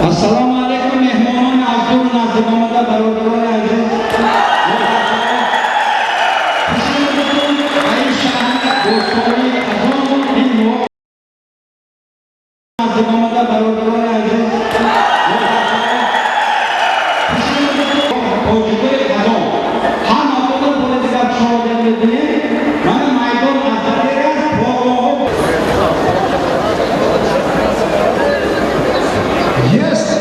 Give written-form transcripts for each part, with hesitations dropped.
Ассалому алайкум, меҳмонони аз дуру наздик омада, бародарони азиз. Хушомадатон ба ин шаҳри бостонии Қазон. Ин наздик омада, бародарони азиз, тоҷикои Қазон ҳаматона бори дигар хушомадед мекунем. Мана, майдон аз далер аст, пойгоҳҳо. Есть!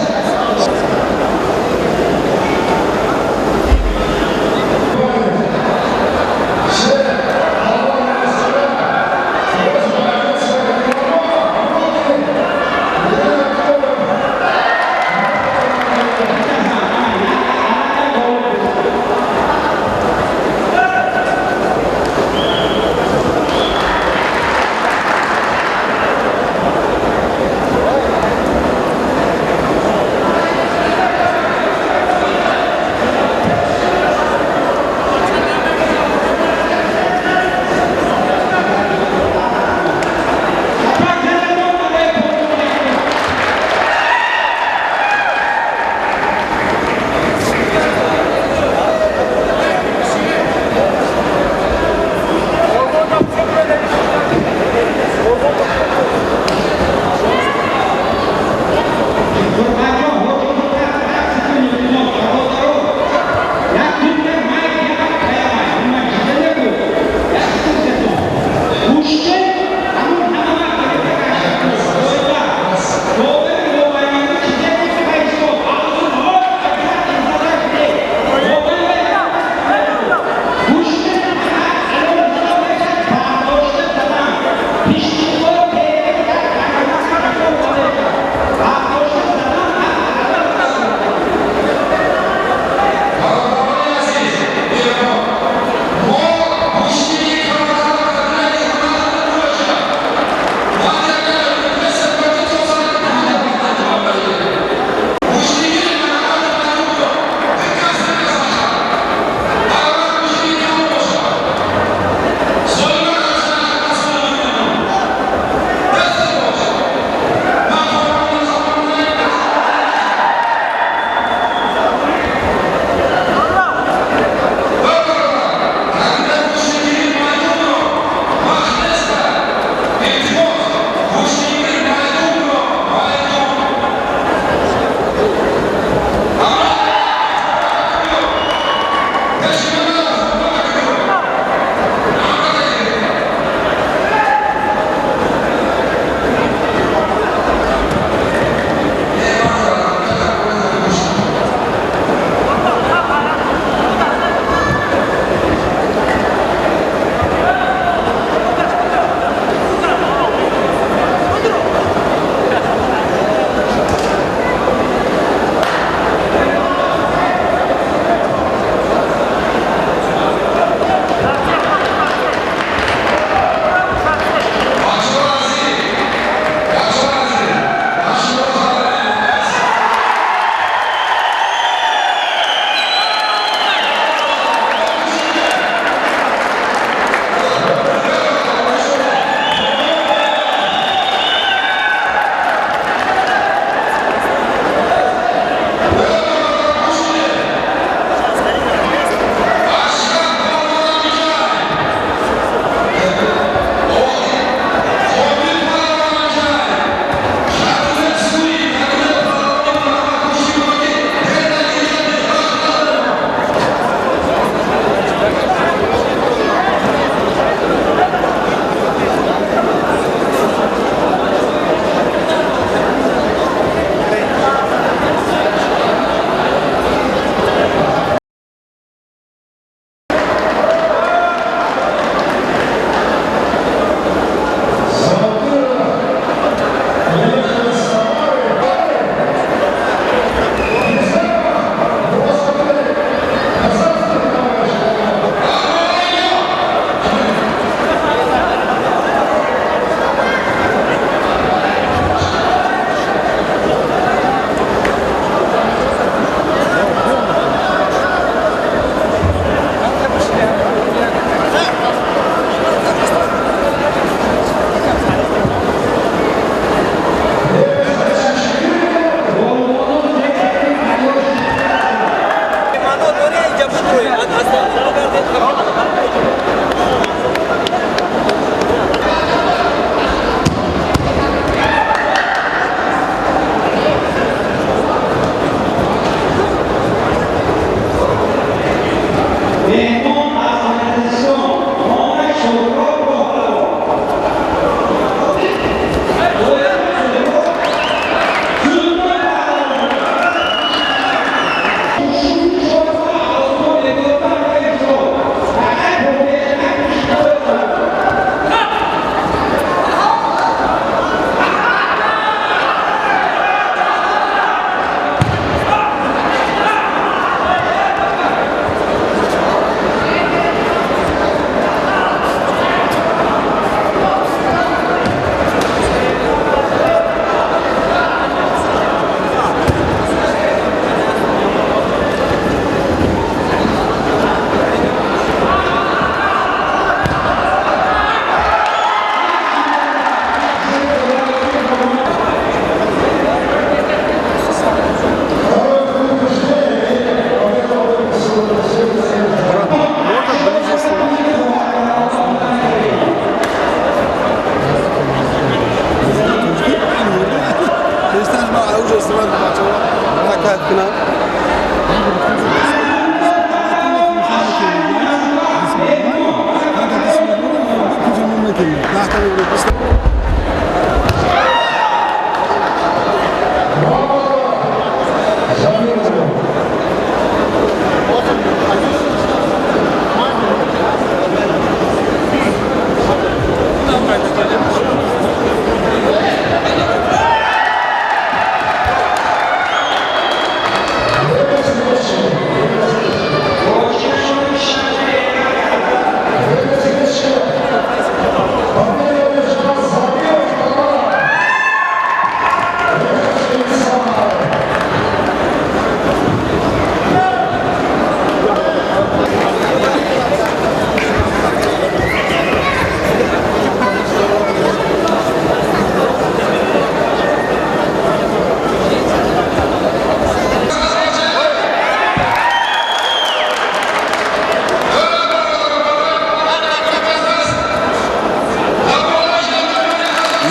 Уже истифода бачаҳо ҳаракат кунанд.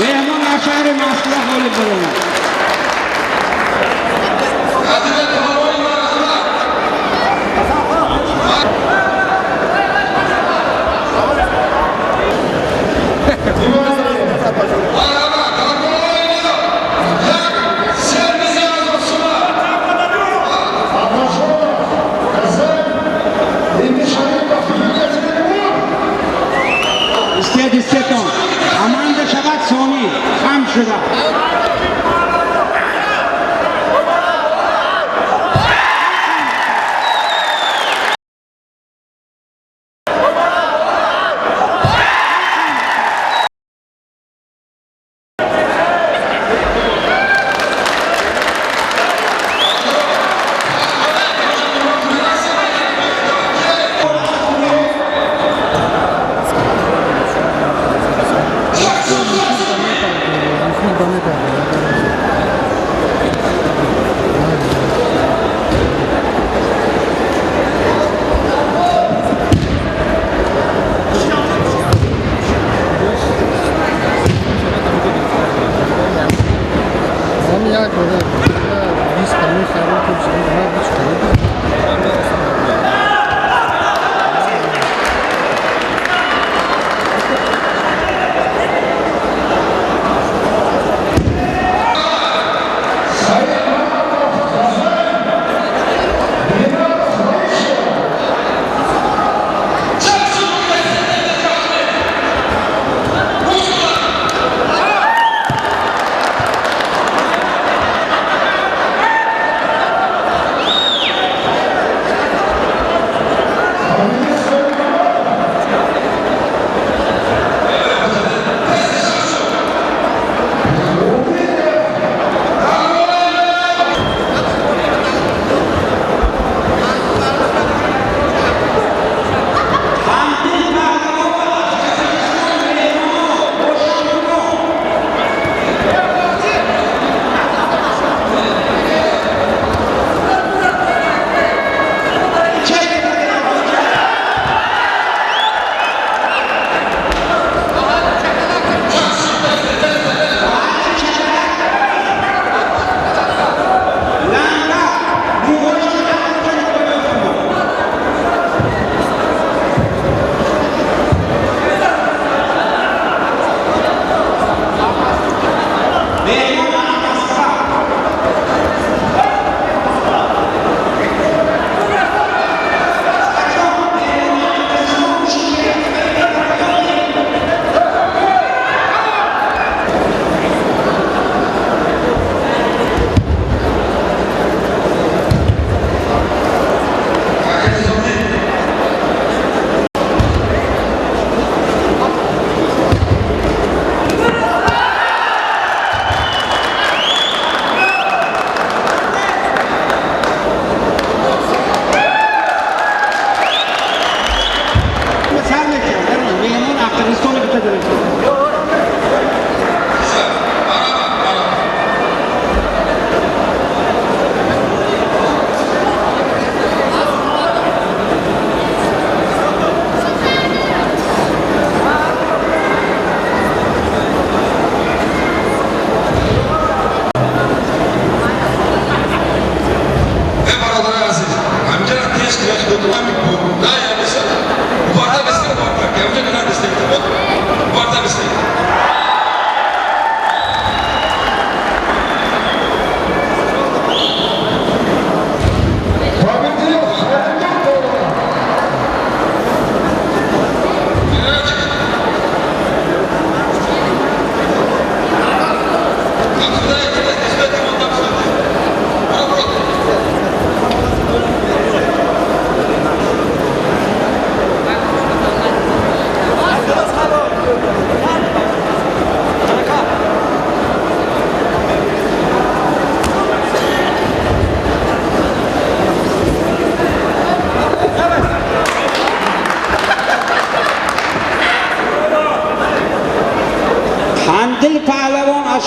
Меҳмон аз шаҳри Москва ғолиб баромад. Истед, истетон, аманда шавад, сонӣ хам шуда. Ҳам як бора 20 мехарем, ки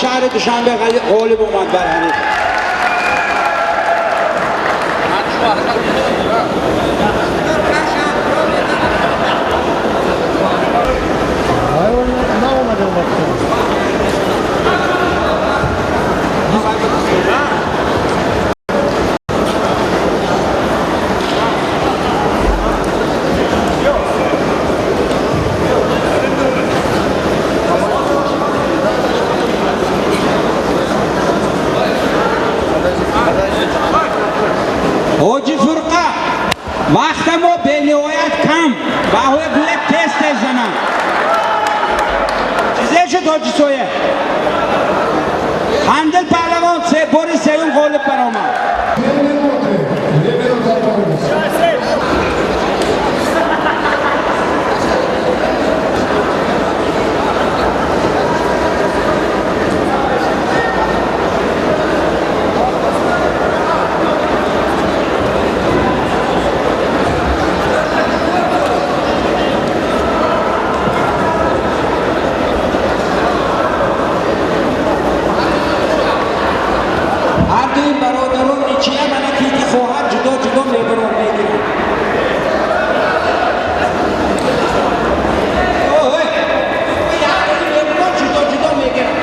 Шаҳри Душанбе ғолиб омад бар ҳариф. Ҳоҷи Фурқа, вақта мо бениҳоят кам, баҳои гӯя тез тез занам. Чизе шуд, ҳоҷи Соя? Қандил паҳлавон бори сеюм ғолиб баромад. Ҳардуи бародарон ничия, мана ки ки хоҳад, ҷудо ҷудо мебарон, мегиранд. Ой, мебарон, ҷудо ҷудо мегиранд.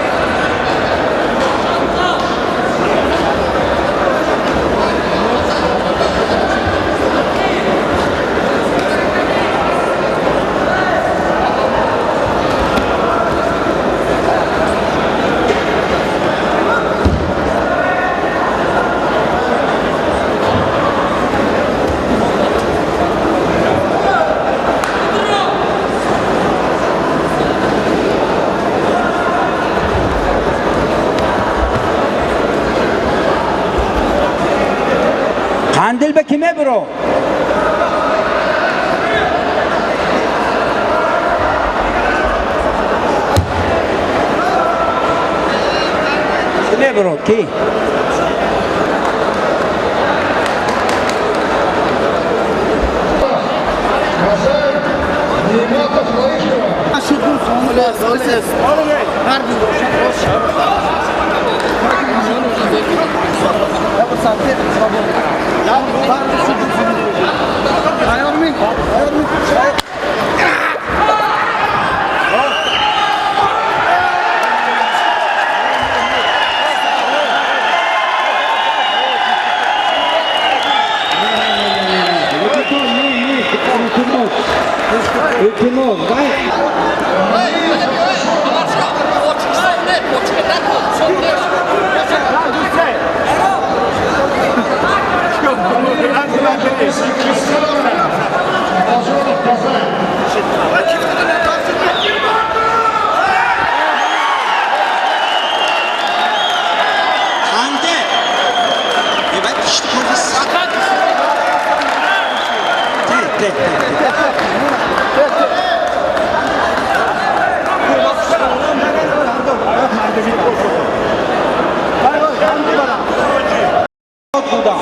Қандил ба ки мебиро? Ки мебиро? Ки? Илтимос, илтимос, вай. Ханде. Эвай пишти кофи сак. Те, те, те, те. Буда.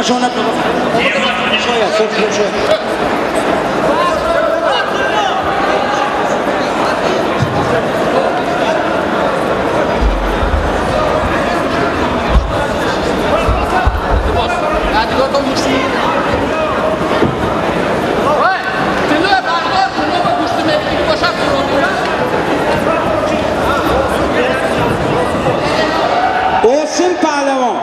Ҳамашона шояд, шояд. Осим Паҳлавон.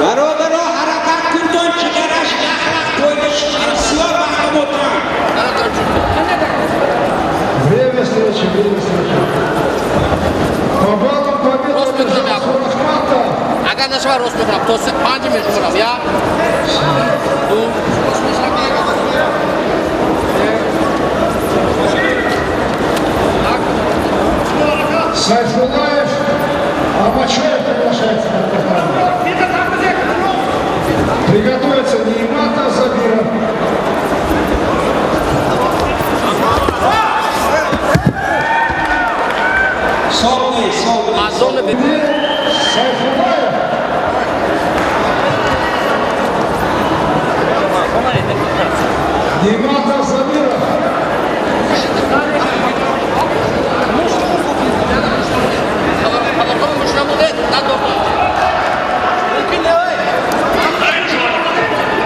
Бародаро, ҳаракат кунтон, чигараш яхрах қойдиш, бисёр вақтам o'tirам. Время встречи, время встречи. По баллам победу одержал Сурахматов. Агар нашава, рост мехӯрам, то се панҷ мешуморам. Як, ду. Рост мешавам. Сайфуллаев Амачоев приглашается на повторение. Приготовиться Неймата Забиров. Собни, собни. Мазони. Сайфуллаев. Неймата Забиров.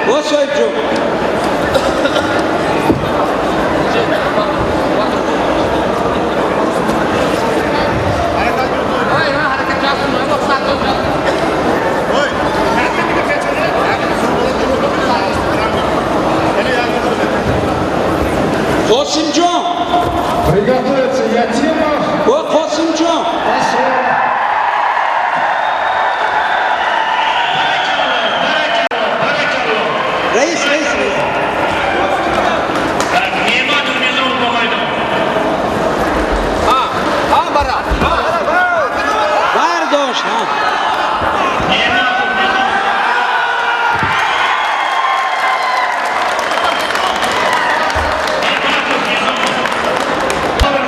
О, соҳибҷон. Қосимҷон. Приготовиться Ятимов. О, Қосимҷон. Асроров. Раис, раис, раис. Так, Неъматов внизу по майдон. Ҳа, бара. Бардошт, ҳа. Неъматов внизу. Неъматов внизу.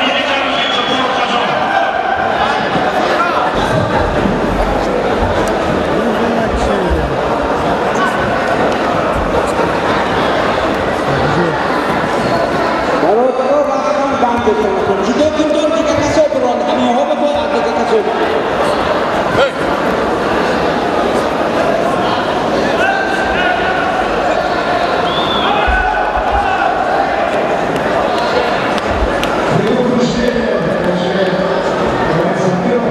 Меликанов Шукуров Хазон. Бародаро, вақтон банд бетонакун. Ҷудо кунтон, дига касо бирон. Ҳаминҳо ба бояд дига касо. Предупреждение получает Забиров.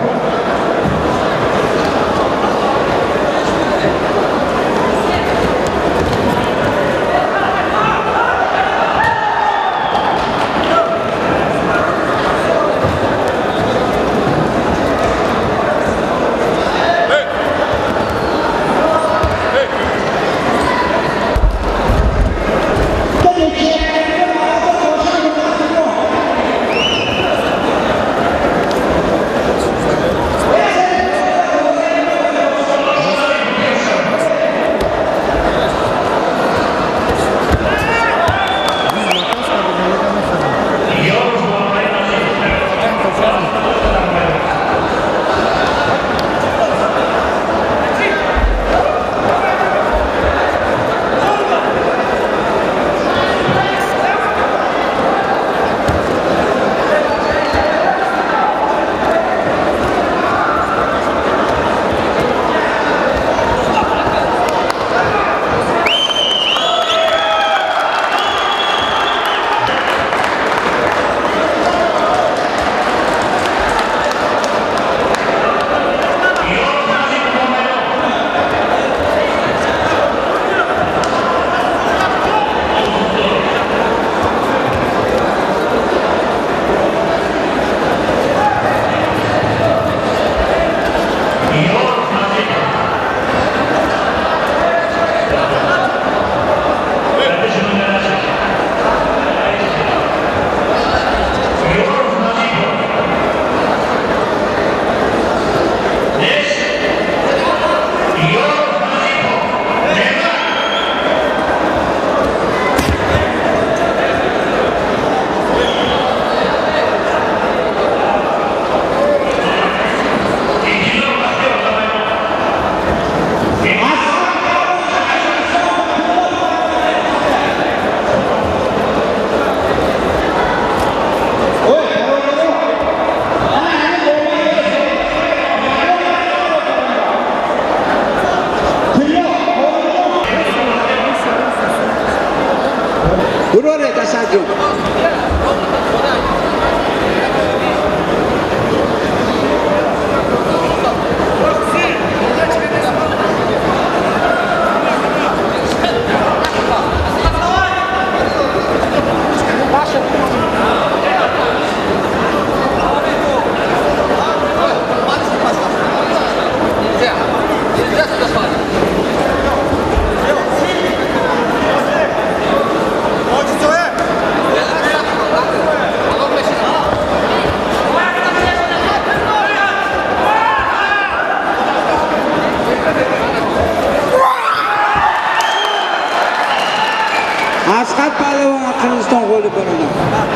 Асадҷон. Асқат палвон Қирғизистон ғолиб баромад.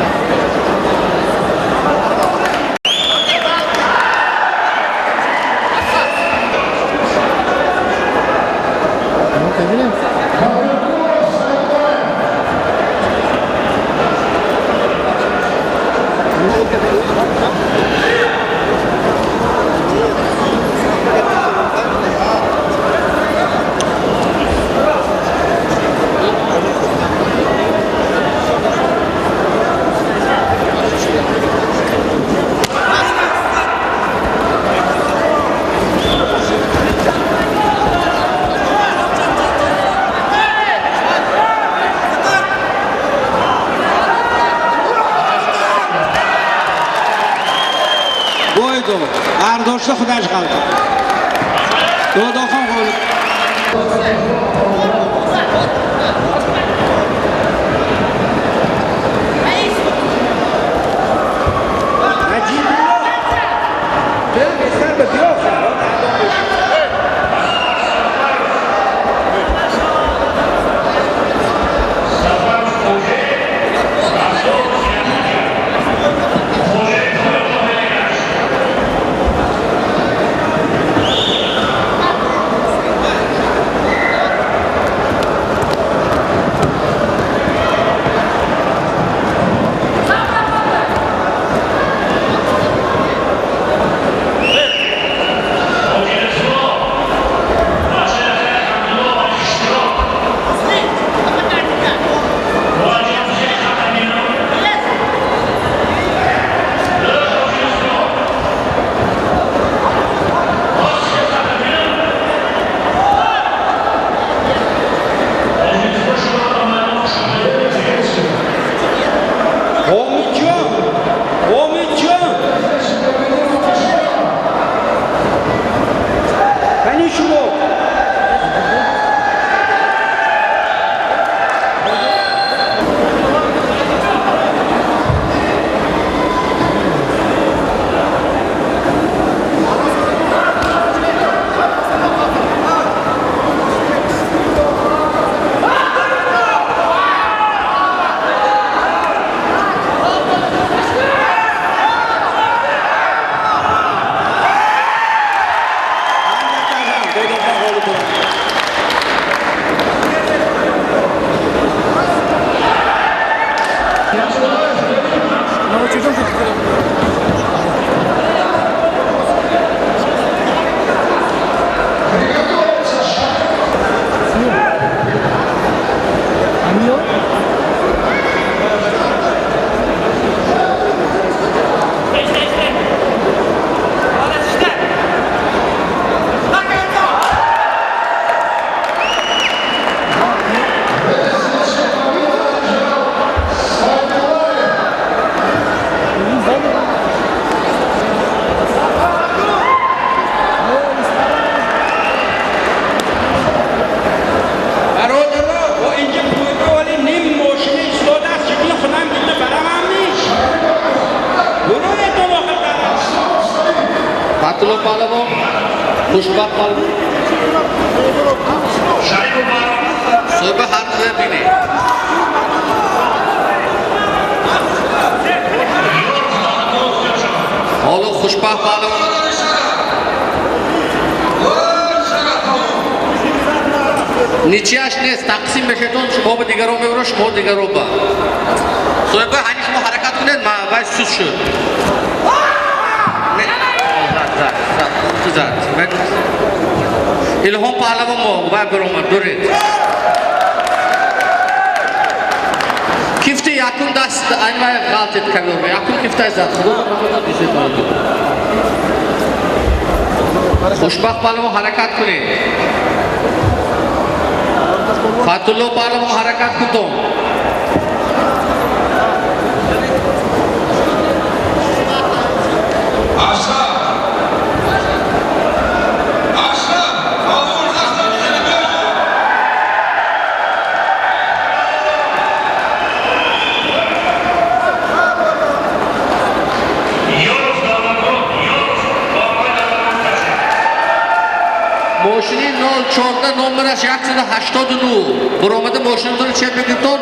Бойду бардошта худаш ғалта. Додохон ғолиб. Наҷибулло. Туям беҳтар ба биё. Хушбахт палвон. Соҳиба ҳар дуя бинед. Ҳоло хушбахт палвон ничияш нест, тақсим мешаведон, шумо ба дигарон мебарад, шумо дигарон ба. Соҳиба, ҳани шумо ҳаракат кунед, вай сус шуд. Зад, зад. Илҳом паҳлавон мо вай баромад, дуред. Кифти якум даст айвай ғалтид ковёр. Якум кифтай зад. Худо раҳмат дисед. Хушбахт паҳлавон ҳаракат кунед. Фатулло паҳлавон ҳаракат кунтон. Мошини 04 номераш 189. Буромада мошинатонро чеп мекунтон,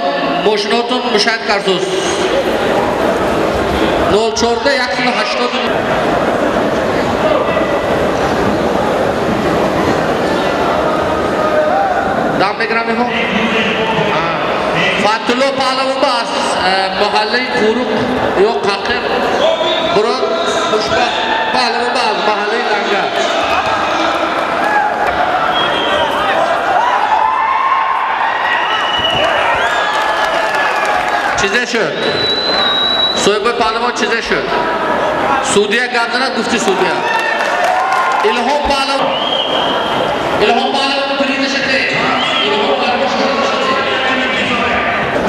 мошинотон мушоҳид кардоз. 04 189. Дам мегирам иҳо? Фатулло Паҳлавон ба аз маҳаллаи Қуруқ ё Қақир бурод, Хушбахт Паҳлавон ба аз маҳаллаи Лангар. Чизе шуд? Соҳиби паҳлавон чизе шуд? Судия гап занад, гуфти судия. Илҳом паҳлавон. Илҳом паҳлавон призаша те. Илҳом паҳлавон призаша те.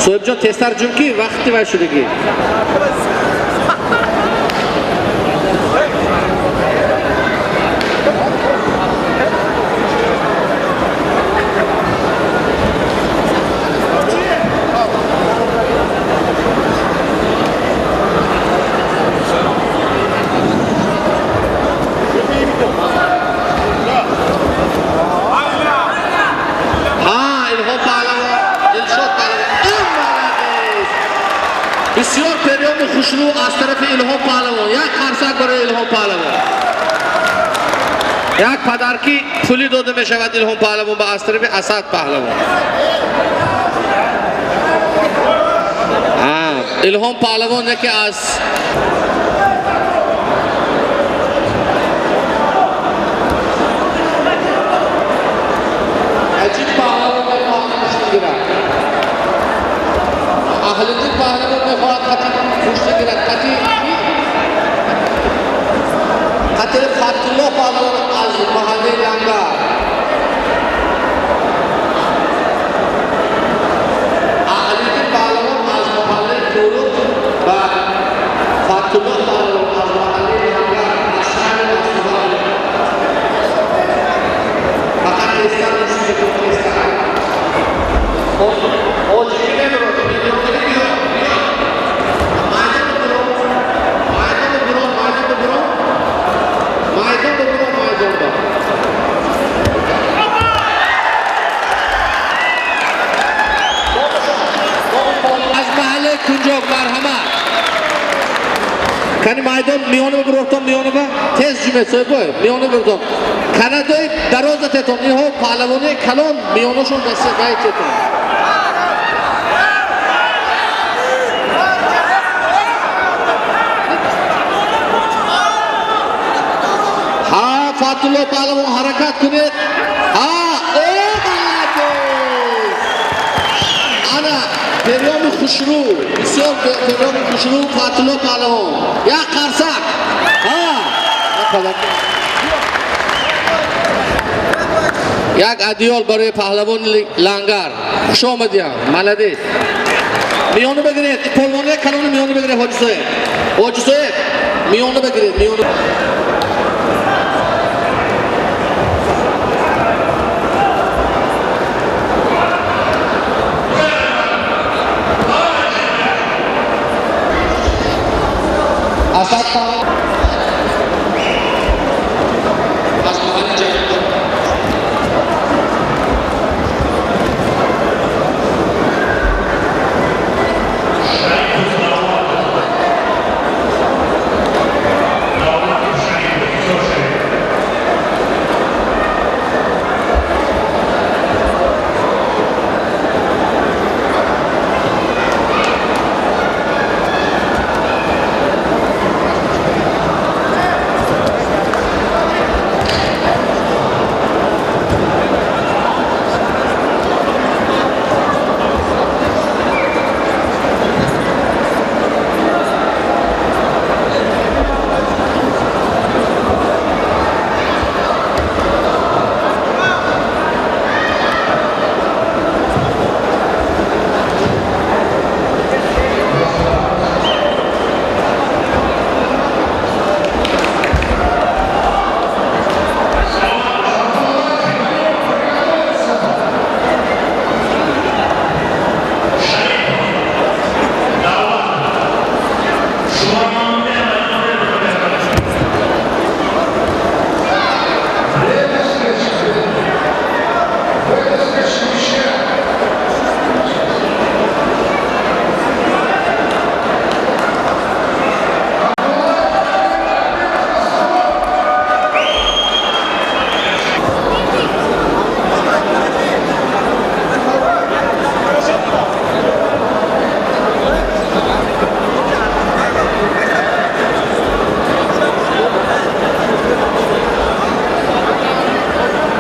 Соҳибҷон тезтар ҷун ки вақти вай шудагӣ. Бисёр периёму хушрӯ аз тарафи Илҳом Паҳлавон. Як қарсак барои Илҳом Паҳлавон. Як падарки пулӣ дода мешавад Илҳом Паҳлавон ба аз тарафи Асад Паҳлавон. Илҳом Паҳлавон яке аз аҷиб паҳлавон мехоҳад кушти гирад. Аҳлиддин паҳлавон мехоҳад қати кушти гирад. Қати қати Фатулло паҳлавон аз маҳаллаи Лангар. Аҳлиддин паҳлавон аз маҳаллаи Қуруқ ва Фатулло паҳлавон аз маҳаллаи Лангар аз шаҳри Москва. Фақат тезтар кушти мекунад, тезтар. Оҷиги мебарод. Аз маҳаллаи Кунҷок марҳамат. Кани майдон миёна бирортон, миёна ба тез ҷумед соҳибой, миёна бирортон. Канадои дароза тетон, инҳо паҳлавони калон миёнашон вай тетон. Ҳа, Фатулло паҳлавон ҳаракат кунед. Ҳа, о, молодец! Ана периёми хушрӯ, бисёр периёми хушрӯ Фатулло паҳлавон. Як қарсак. Ҳа, як адиёл барои паҳлавони Лангар. Хуш омадиям, молодец. Миёна бигиред, полвони калони миёна бигиред, ҳоҷи соҳиб. Ҳоҷи соҳиб, миёна бигиред, миёна. Асад паҳлавон аз маҳалли Ҷануб.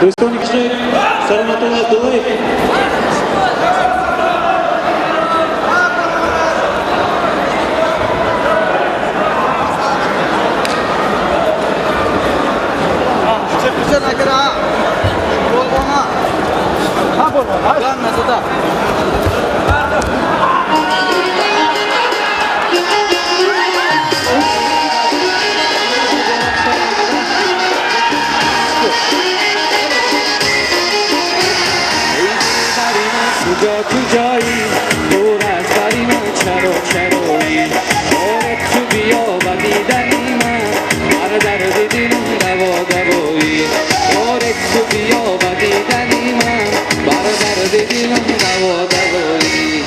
Дӯстони кишвар, Саломатулло Абдуллаев. کجا کجایی دور از بری من چرا چرایی آره تو بیا و دیدنی من هر درد دلم دوا دوایی آره تو بیا و دیدنی من بر درد دلم دوا دوایی.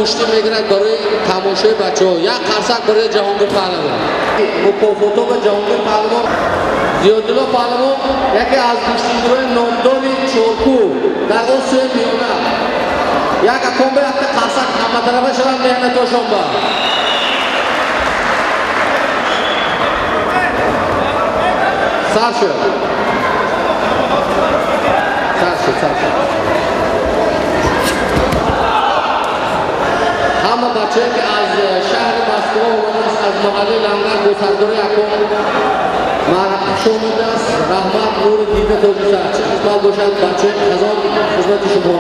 Гӯштӣ мегирад барои тамошои бачаҳо. Як қарсак барои Ҷаҳонгир Паҳлавон. Мукофото ба Ҷаҳонгир Паҳлавон. Зиёдулло Паҳлавон яке аз гӯштигирони номдори Чоркӯ дар Осиёи Миёна. Як акомба якта қарсак ҳаматарафа шавад меҳнатошон ба. Сар шуд. Сар шуд, сар шуд. Ҳама бачае ки аз шаҳри Москва омадааст, аз маҳаллаи Лангар бо сардори аком хуш омадааст. Раҳмат, нури дида тоҷиса. Чӣ хизмат бошад, бачаи қазон хизмати шумо.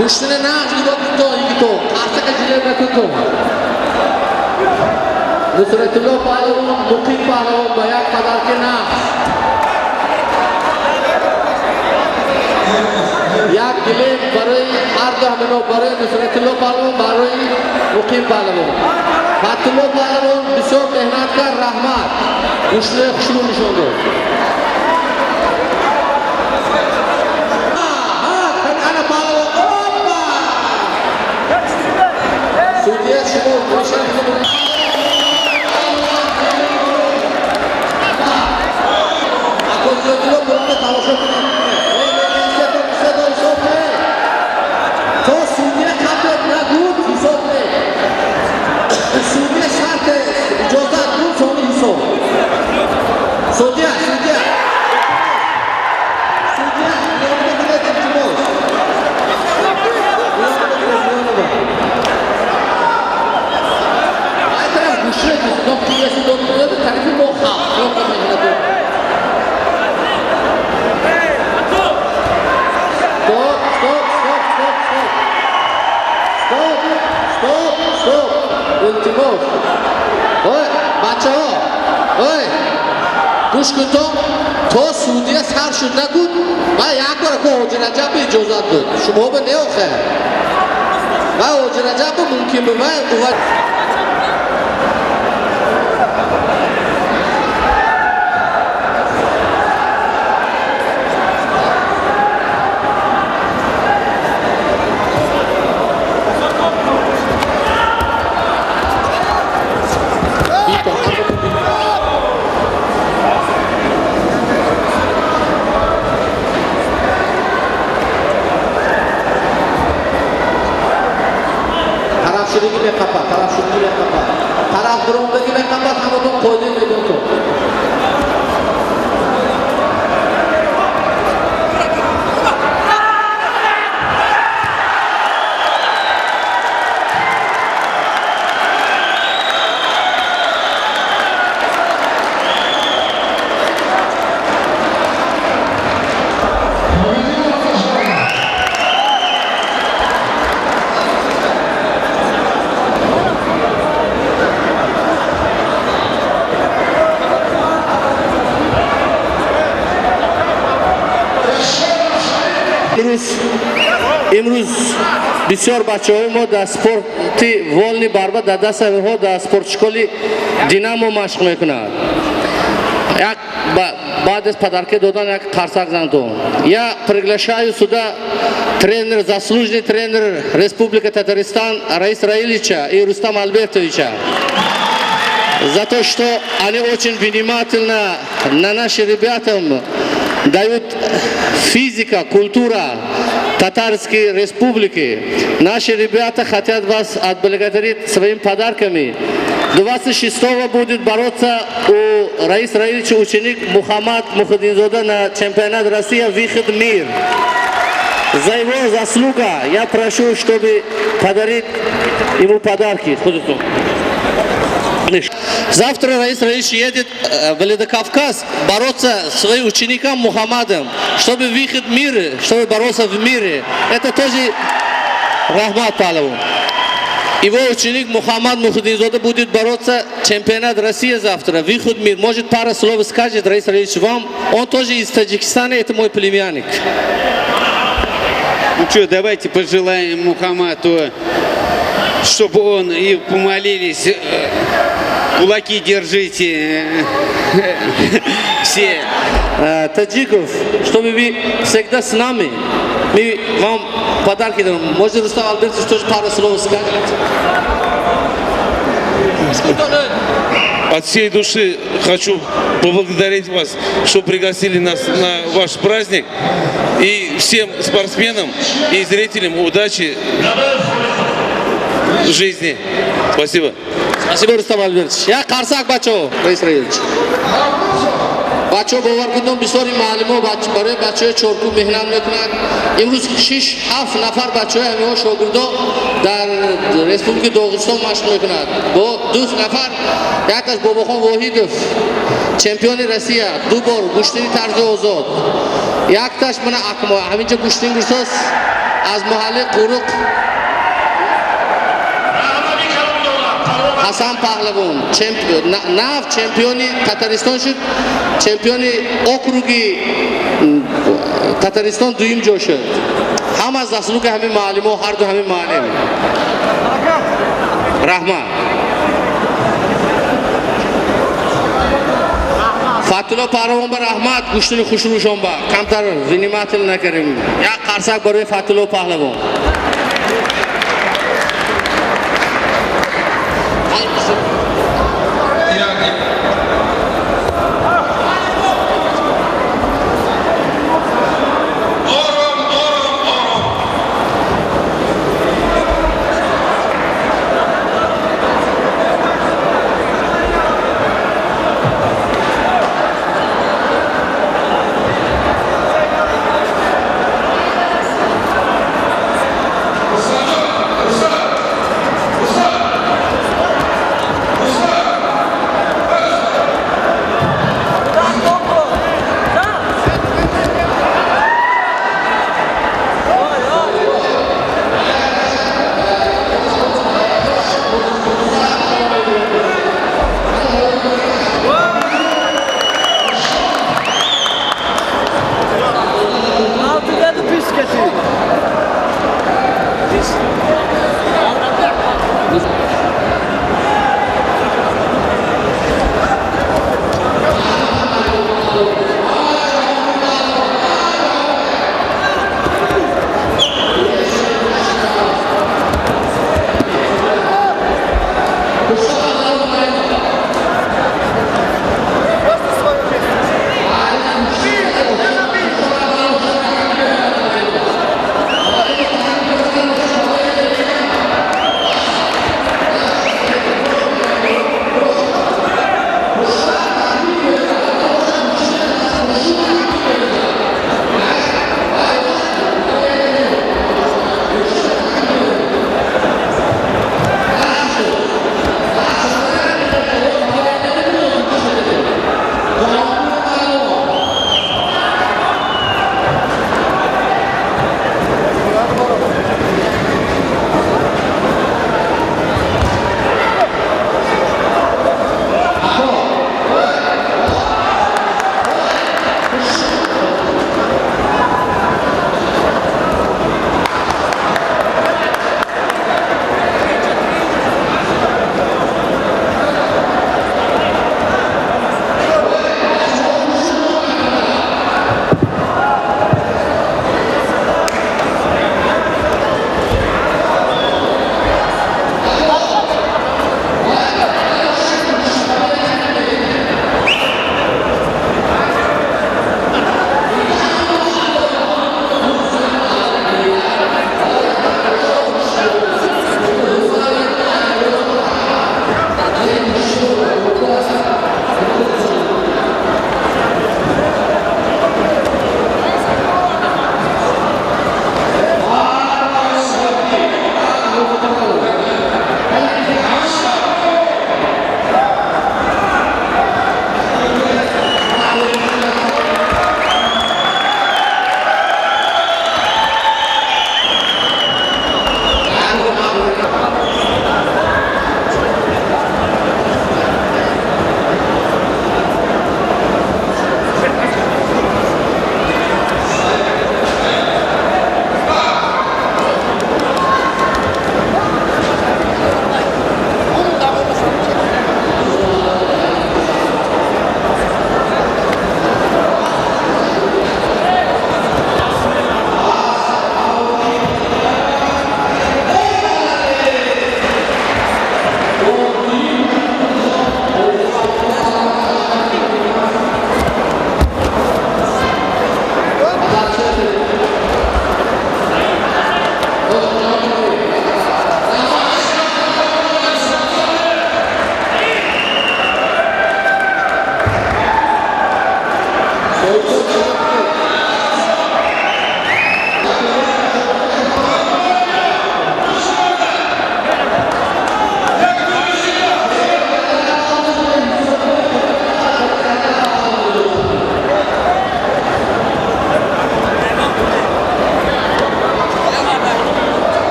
Гӯштина нағз нигоҳ кун то йигито, қарсака жилер накун то. Нусратулло Паҳлавон, Муқим Паҳлавон ба як қадарки нағз. Як гилем барои ҳар ду ҳамино, барои Нусратулло Паҳлавон, барои Муқим Паҳлавон. Фатулло Паҳлавон бисёр меҳнат кард, раҳмат. Гӯштинаи хушрӯ нишон дод. Судья шумо тамошо кунед. То судья қабл нагуд ҳисоб не. Судья шарт иҷозат буд сони ҳисоб. Судья, судья. Судья, миёна бигиред, илтимос. Миёна бигиред, миёна ба. Ай тараф гӯшред, нокти дод медода, тарафи мо халқ, нокта меҳнату. Стоп, стоп, стоп, стоп, стоп. Стоп, стоп, стоп. Илтимос. Ой, бачаҳо. Ой. Гӯш кун то судья сар шуд нагуд, ман як бор ко Ҳоҷи Раҷаб иҷозат дод. Шумо ба не охе. Ман Ҳоҷи Раҷаб мумкин бу ман. Тараф шудагӣ меқапад, тараф шудагӣ меқапад, тараф биромдагӣ меқапад, ҳаматон қоидаи майдонтон. Имрӯз бисёр бачаҳои мо дар спорти вольный борьба дар дасти онҳо дар спортшколи Динамо машқ мекунад. Як баъд аз подарки додан як қарсак зантон. Я приглашаю сюда тренер, заслуженный тренер Республика Татарстан Раис Раилича и Рустам Альбертовича за то, что они очень внимательно на наши ребятам дают физика, культура Татарской Республики. Наши ребята хотят вас отблагодарить своими подарками. 26-го будет бороться у Раис Раилича ученик Мухаммад Мухадинзода на чемпионат России «Выход мир». За его заслуга я прошу, чтобы подарить ему подарки. Завтра Раис Раилич едет в Владикавказ бороться с своим учеником Мухаммадом, чтобы выход в мир, чтобы бороться в мире. Это тоже Рахмат Палаву. Его ученик Мухаммад Мухидинзода будет бороться чемпионат России завтра, выход в мир. Может, пару слов скажет Раис Раилич вам. Он тоже из Таджикистана, это мой племянник. Ну что, давайте пожелаем Мухаммаду, чтобы он и помолились, кулаки держите все. Таджиков, чтобы вы всегда с нами. Мы вам подарки даем. Может, Рустам Альбертович тоже пару слов скажет? От всей души хочу поблагодарить вас, что пригласили нас на ваш праздник. И всем спортсменам и зрителям удачи в жизни. Спасибо. Спасибо, Рустам Альбертович. Як қарсак, бачо, Раис Раилович. Бачо, бовар кунед, бисёри муаллимо барои бачаҳои Чоркӯ меҳнат мекунанд. Имрӯз шиш ҳафт нафар бачаҳои ҳамиҳо шогирдо дар Республикаи Доғистон машқ мекунад. Бо ду нафар, якташ Бобохон Воҳидов, чемпиони Россия, ду бор гӯштини тарзи озод. Якташ мана Акмо, ҳаминҷа гӯштин гирсоз аз маҳаллаи Қуруқ Ҳасан Паҳлавон, нав чемпиони Татаристон шуд, чемпиони округи Татаристон дуюм ҷо шуд. Ҳама заслуги ҳамин муаллимо, ҳарду ҳамин муаллим. Раҳмат. Фатулло Паҳлавон ба раҳмат, гӯштини хушрӯшон ба. Камтар внимательно накардем. Як қарсак барои Фатулло Паҳлавон.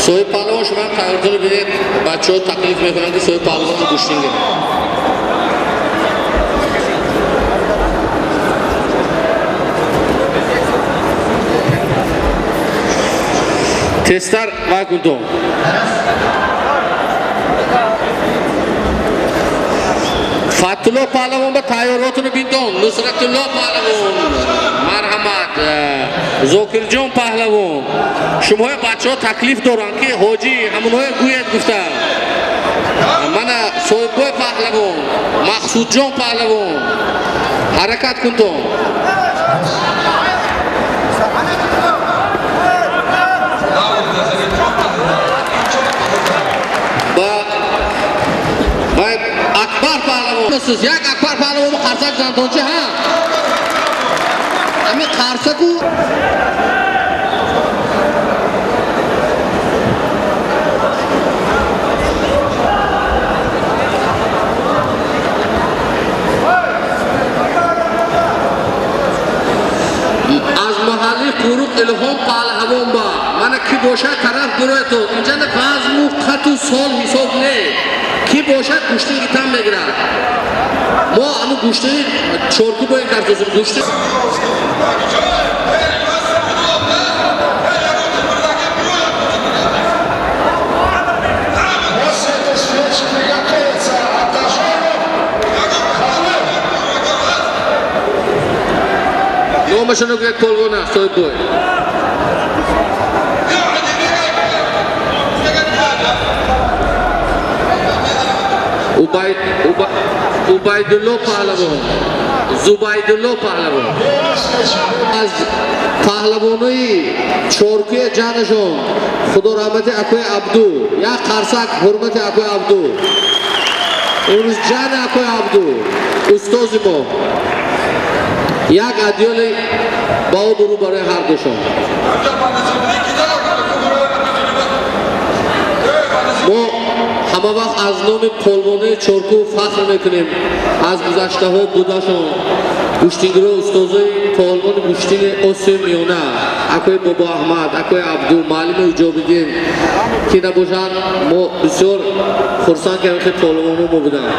Соҳиб паҳлавон, шумо ҳам тайёртонро бинед, бачаҳо таклиф мекунанд, ки соҳиб паҳлавонро гӯштин гиранд. Тезтар вай кунтон. Фатулло паҳлавон ба тайёротуно бинтон. Нусратулло паҳлавон, марҳамат. Зокирҷон паҳлавон, шумоҳои бачаҳо таклиф доранд, ки ҳоҷӣ ҳамонҳое гӯяд гуфта. Мана соҳиббой паҳлавон, Мақсудҷон паҳлавон, ҳаракат кунтон. Акбар паҳлавон, як Акбар паҳлавону қарсак зантончи, ҳа, ҳамин қарсаку. Аз маҳалли Қуруқ Илҳом паҳлавон ба мана ки бошад, тараф буроятон. Инҷа вазму қату сол ҳисоб не, ки бошад, гӯштини гитам мегирад. Мо ҳамун гӯштини чорку бо ин картозим гӯшти. После этой встречи приготовиться Атажанов. Халил. Номашоно гӯяд, полвона соҳиббой. Убайдулло паҳлавон, Зубайдулло паҳлавон, аз паҳлавонои чоркуя ҷанашон. Худо раҳмати акои Абду, як қарсак ҳурмати акои Абду. Имрӯз ҷани акои Абду, устози мо, як адёли ба обрӯ барои ҳардушон. Мо ҳама вақт аз номи полвонои чорку фахр мекунем, аз гузаштаҳо будашон гӯштингиро, устозои полвони гӯштини Осиёи Миёна, акои Бобо Аҳмад, акои Абду, муаллими Уҷобиддин, ки набошанд, мо бисёр хурсанд кардем, ки полвоно мо буданд.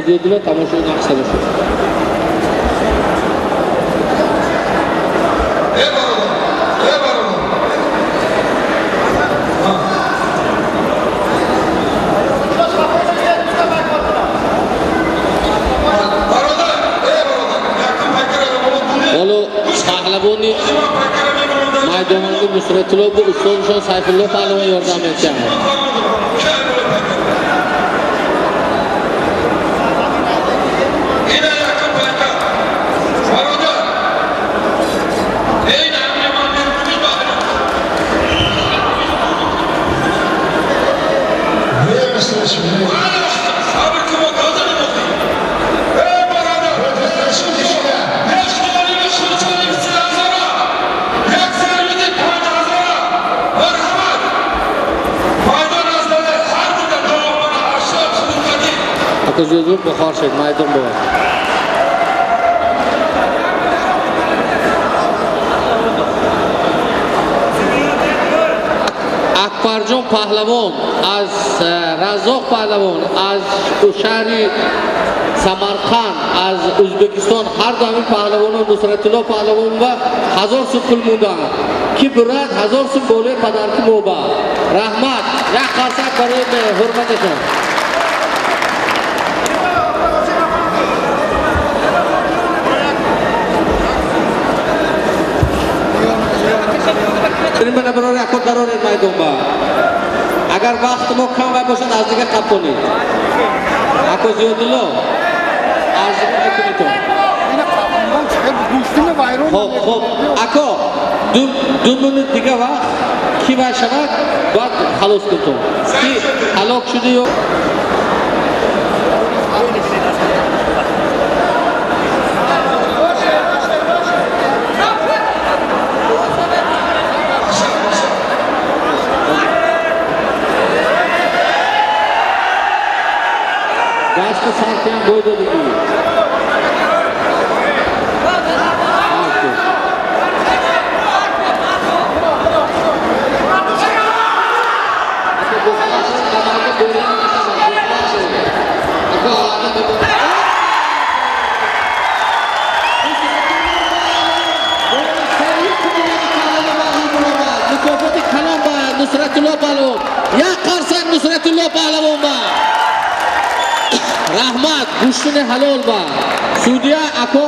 Зиёдулло тамошои нақш тамошо. Ҳоло паҳлавони майдонанги Нусратулло бо устодашон Сайфулло паҳлавон ёрдам метиҳанд. Зуд бухор шуд майдон буд. Акбарҷон паҳлавон аз Раззоқ паҳлавон аз шаҳри Самарқанд аз Ӯзбекистон ҳар ду ҳамин паҳлавоно Нусратулло паҳлавон ва 1000 сум пул монданд. Ки бурад 1000 сум болои падарки моба. Раҳмат, як қарсак барои ҳурматашон. Мана барори акор дароред майдон ба. Агар вақт мо кам вай бошад аз дига қаб кунед. Ако Зиёдулло аз дига мекунед. Хоб, хоб. Ако ду минут дига вақт ки вай шавад бояд халос кунтон. Ки ҳалок шуди ё дасти сартиам бой додигӣ. Мукофоти калон ба Нусратулло паҳлавон. Як қарсак Нусратулло паҳлавон ба. Раҳмат, гӯштини ҳалол ба. Судья ако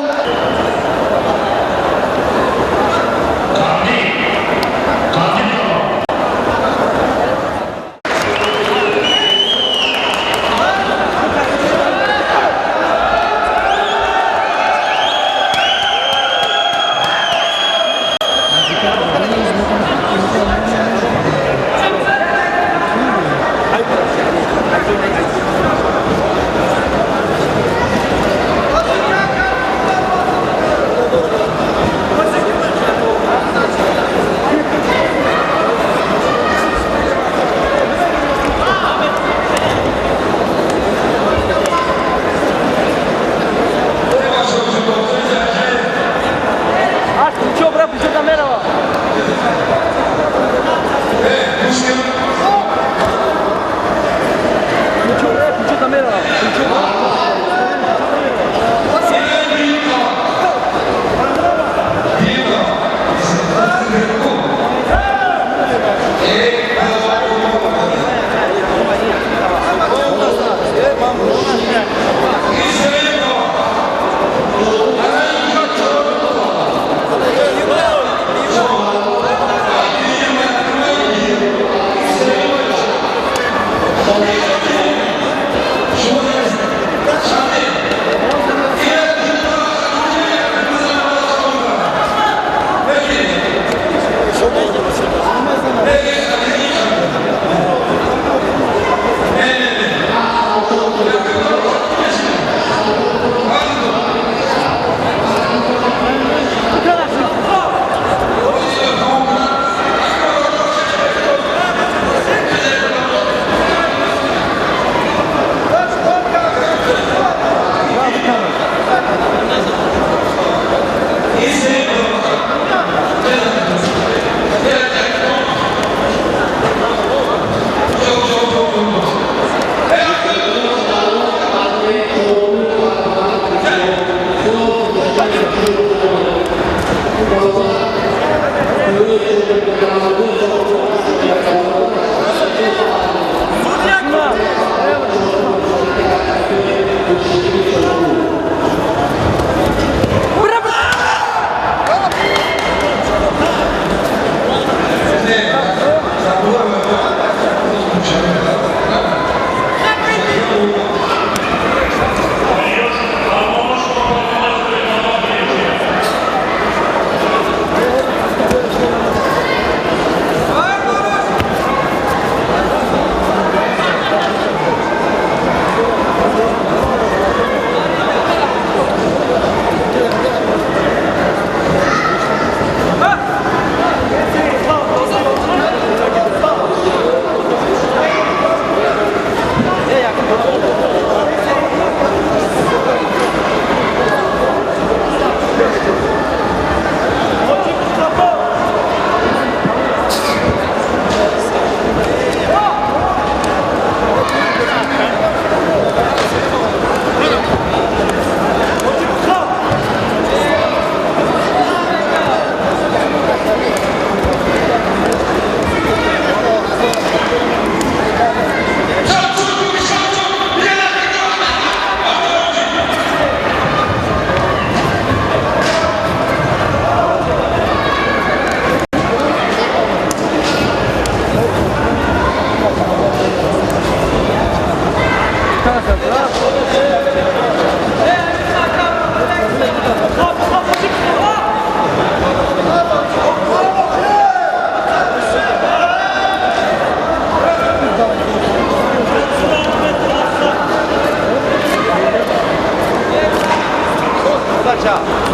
Ashraf!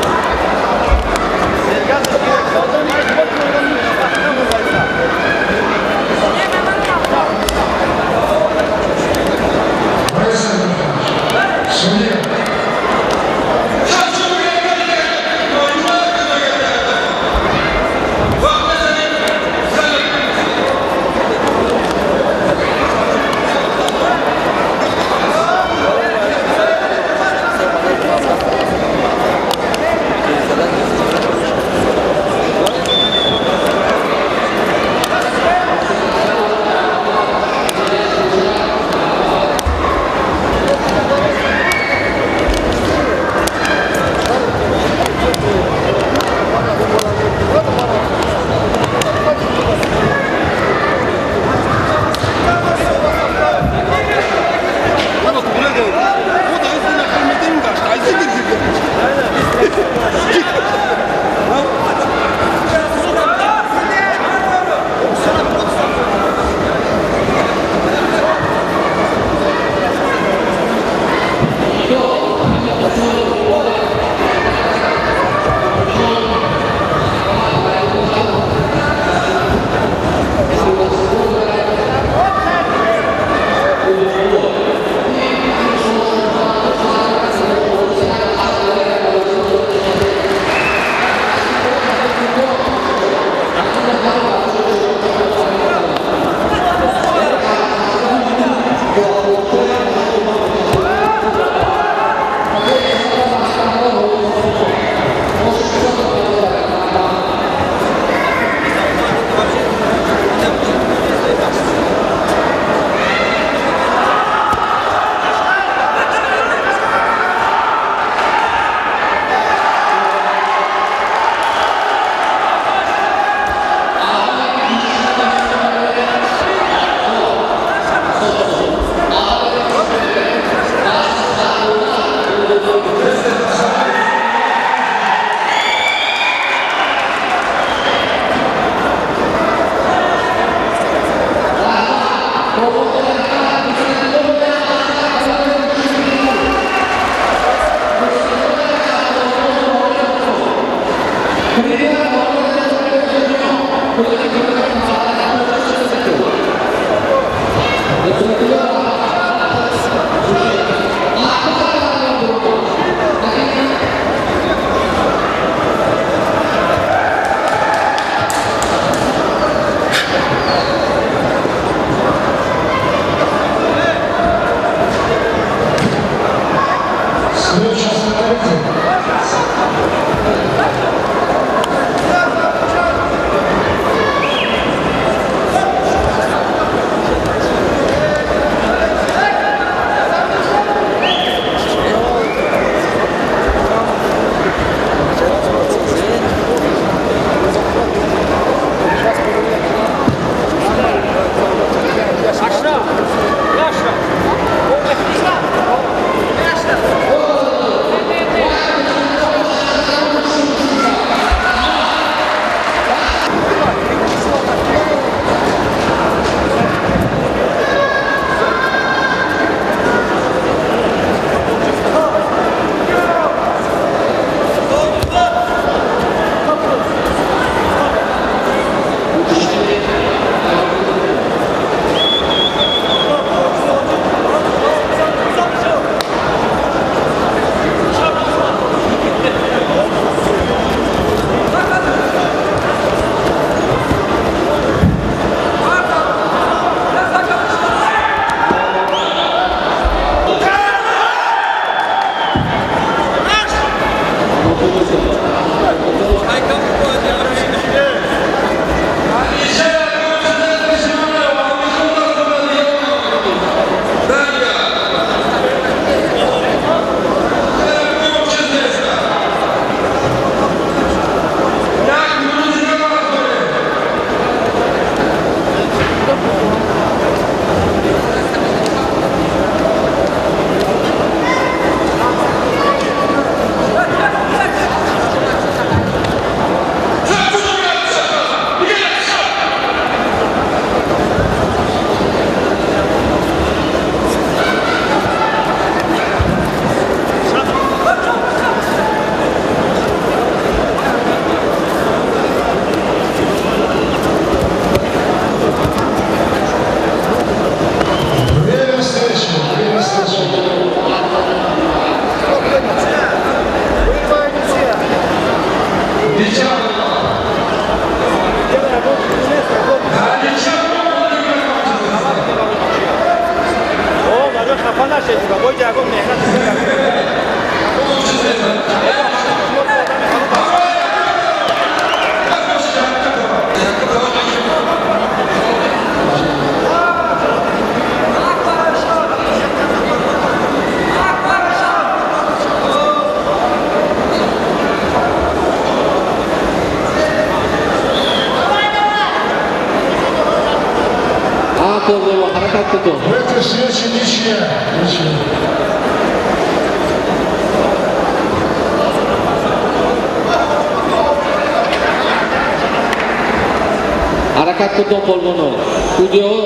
Ҳаракат кунтон полвоно. Судиҳо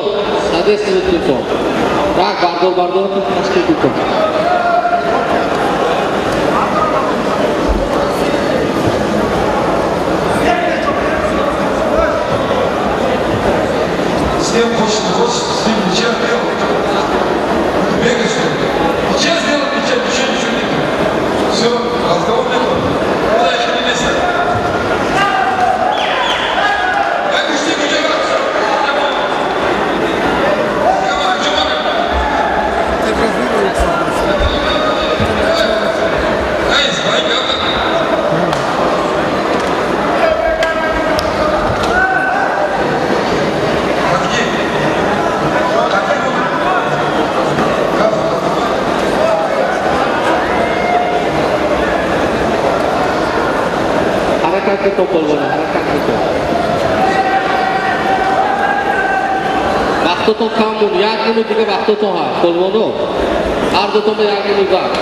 садестивит кунтон. Як бардор бардоротон ташкил кунтон. Всем хочет, хочет, с ним ничья сделать. Бегать, что ли? Ничья сделать, ничья, ничего, ничего нет. Все, разговор нет. Куда еще не лезет? Ҳаракат кунтон полвоно, ҳаракат кунтон. Вақтотон кам буд, як минут дига вақтотон ҳаст. Полвоно, ҳар дутон ба як минут вақт.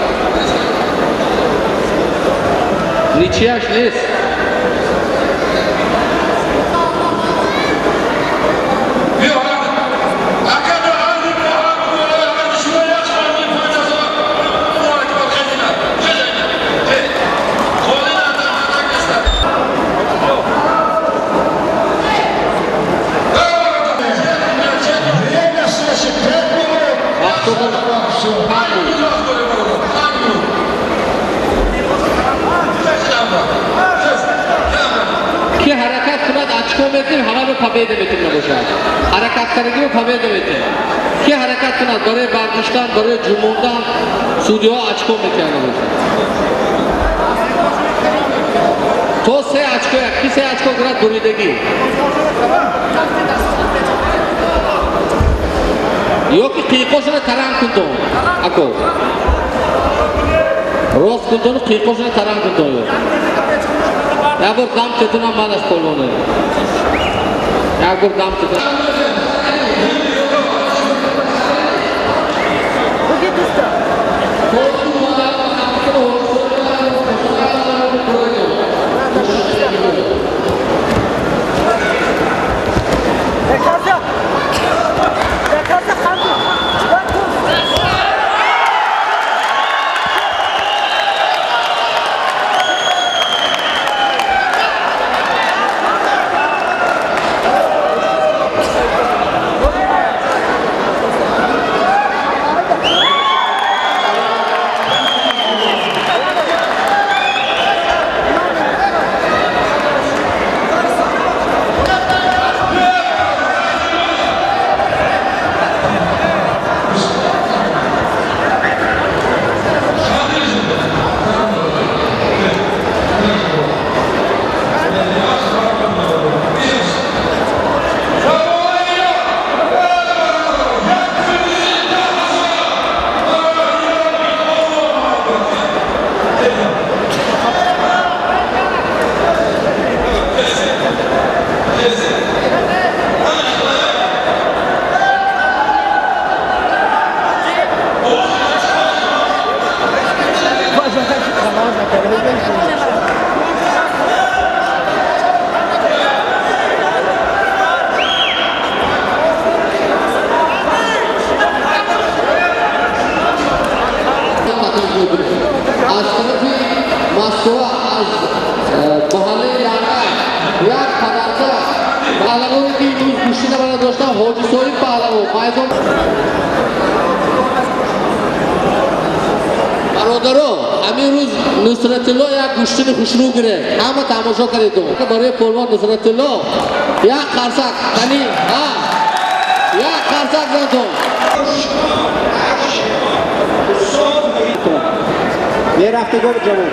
Ничьяш нест. Время встречи 5 минут. Вақтотон кам буд. Ки ҳаракат кунад, очко метем, ҳама ба победа метем набошад. Ҳаракат кардагиро победа метем. Ки ҳаракат кунад барои бардоштан, барои ҷумондан, судиҳо очко метиҳанд набошад. То се очко, як ки се очко гирад буридагӣ. Ё ки қиқошона таранг кунтон. Ако. Рост кунтону қиқошона таранг кунтон. Як бор дам тетунам ман аз полвоне. Як бор дам тетунам. Аз тарафи Москва, аз маҳаллаи Ланга як падарка паҳлавоне ки имрӯз гӯштӣ набарад доштан, Ҳоҷи Соҳиб паҳлавон майдон. Бародаро, ҳамин рӯз Нусратулло як гӯштини хушрӯ гирифт. Ҳама тамошо кардедум. Барои полвон Нусратулло як қарсак, қани, ҳа, як қарсак зантон. Мерафтагор ҷавон.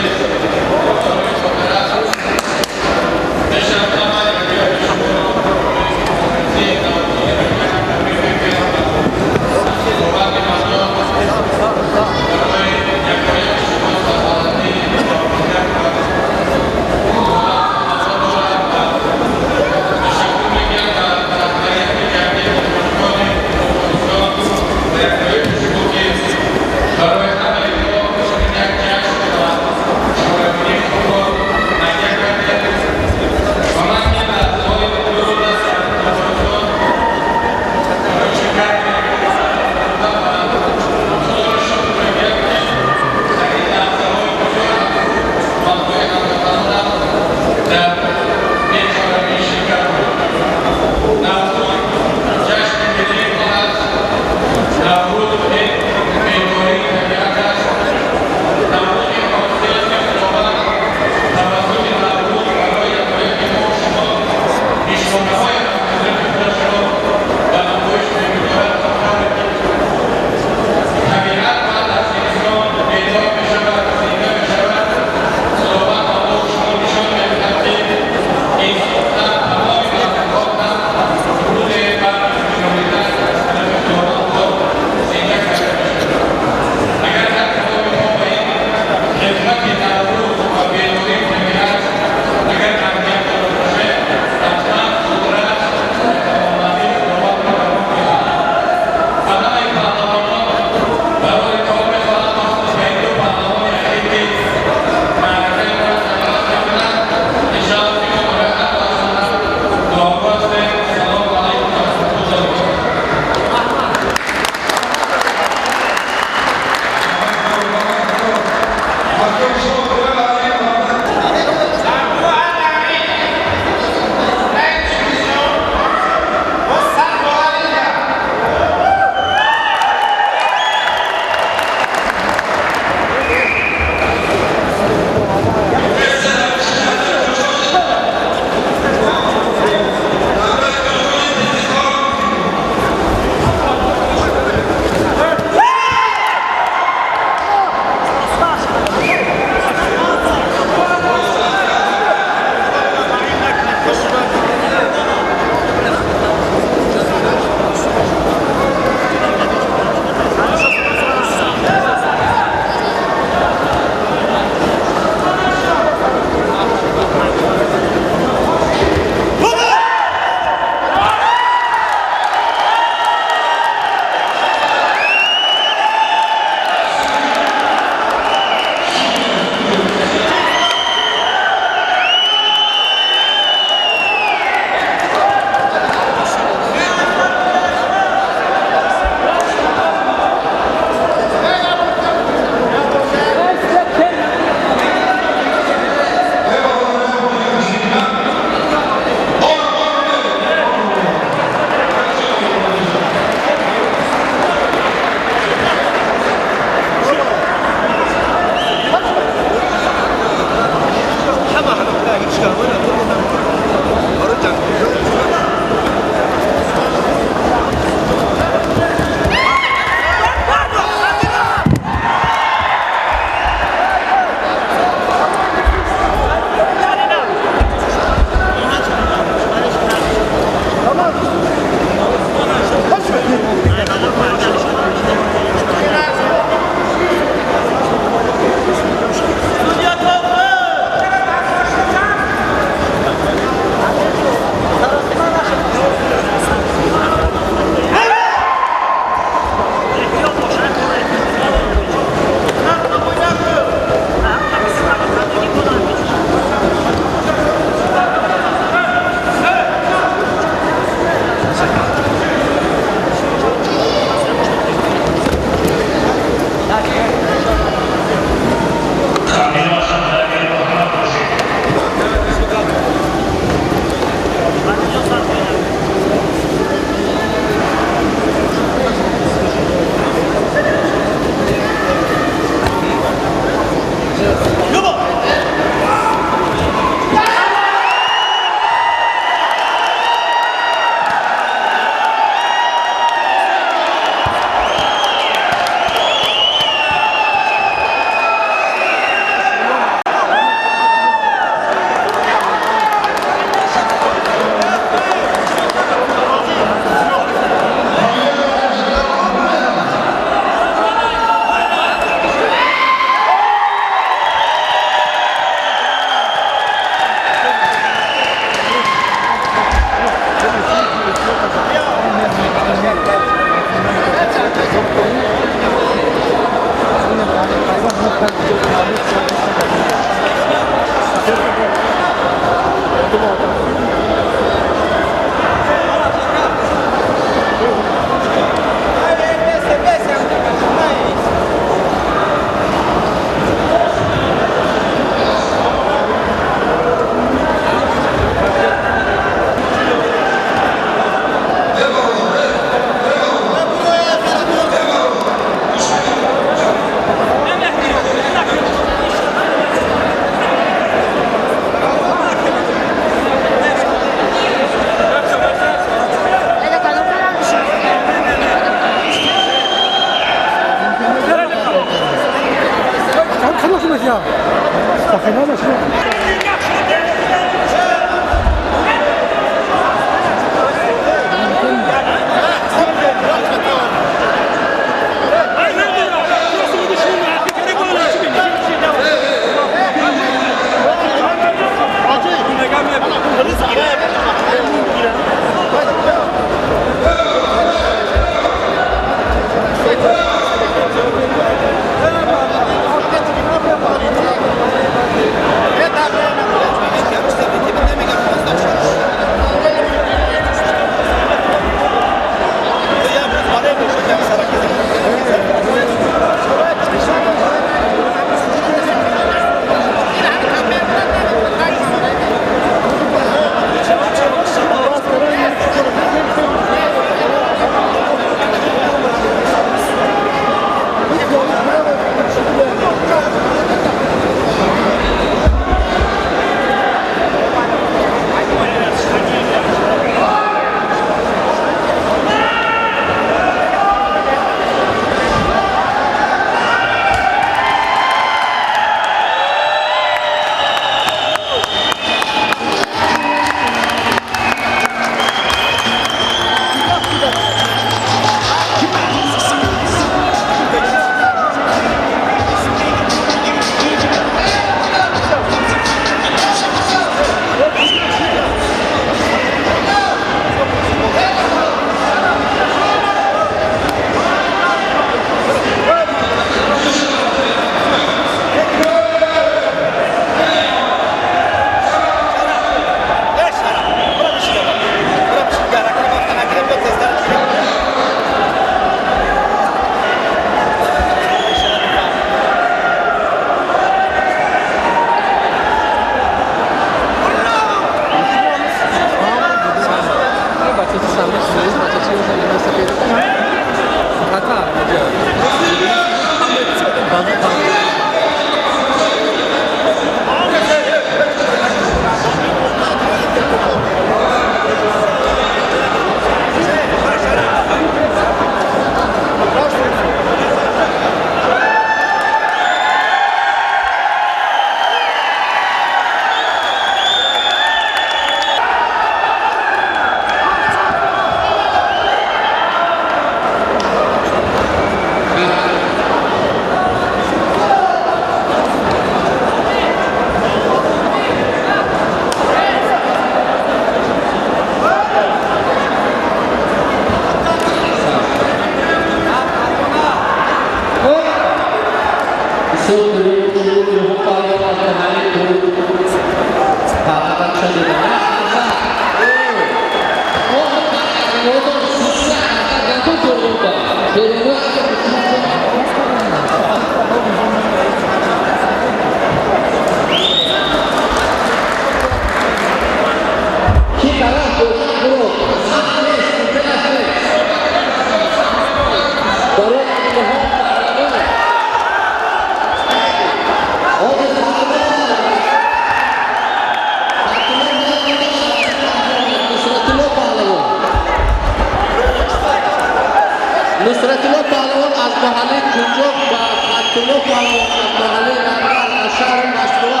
Нусратулло Паҳлавон аз маҳаллаи Кунҷоб ва Фатулло Паҳлавон аз маҳаллаи Лангар аз шаҳри Москва.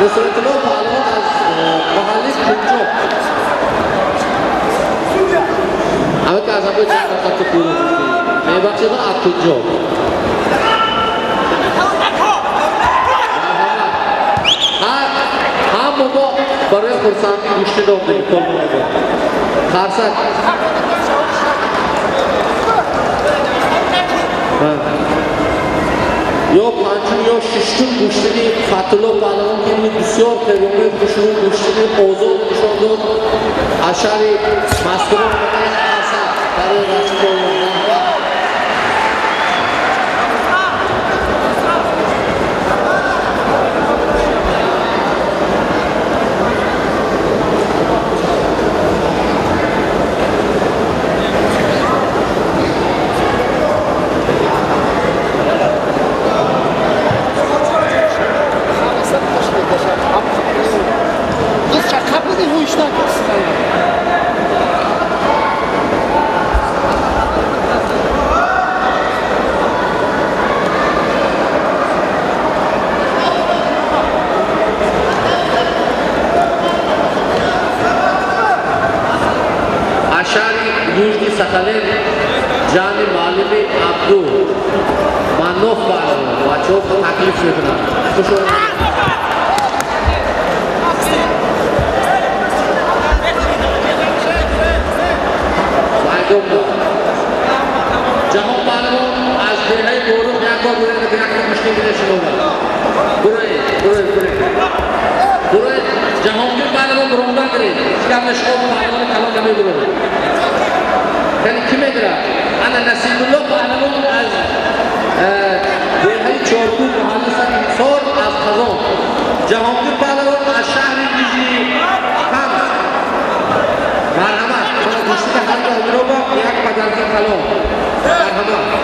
Нусратулло Паҳлавон аз маҳаллаи Кунҷоб. Ҳама ки аз ҳамаи чанд хатти дурӯғ гуфтем. Мебахшед, аз Кунҷоб. Ҳама мо барои хурсандӣ гӯштӣ додем полвонро. Қарсак. Ё панҷум ё шиштум гӯштини Фатулло Паҳлавон, ки бисёр қевомаи хушрӯ гӯштини озод нишон дод, аз шаҳри Москва омадан. Қарсак барои Расул полвон. Южный Сахалин, ҷани муаллими Абду Манноф Паҳлавон бачаҳо таклиф мекунанд. Хуш омадед. Ҷаҳон Паҳлавон аз деҳаи Борух, як бор буред, як мушкил дида шумо. Буроед, буроед, буроед. Буроед, Ҷаҳонгир Паҳлавон буромдан гиред. Ҳеҷ гап не, шумо паҳлавони калон намебуред. Яъне ки медирад? Ана Насибулло Паҳлавон аз деҳаи Чоркӯҳ, маҳалли Сари Ҳисор аз Қазон. Ҷаҳонгир Паҳлавон аз шаҳри Нижний Камск. Марҳамат, мана гӯштини ҳар ду ҳамироба як падарки калон. Марҳамат.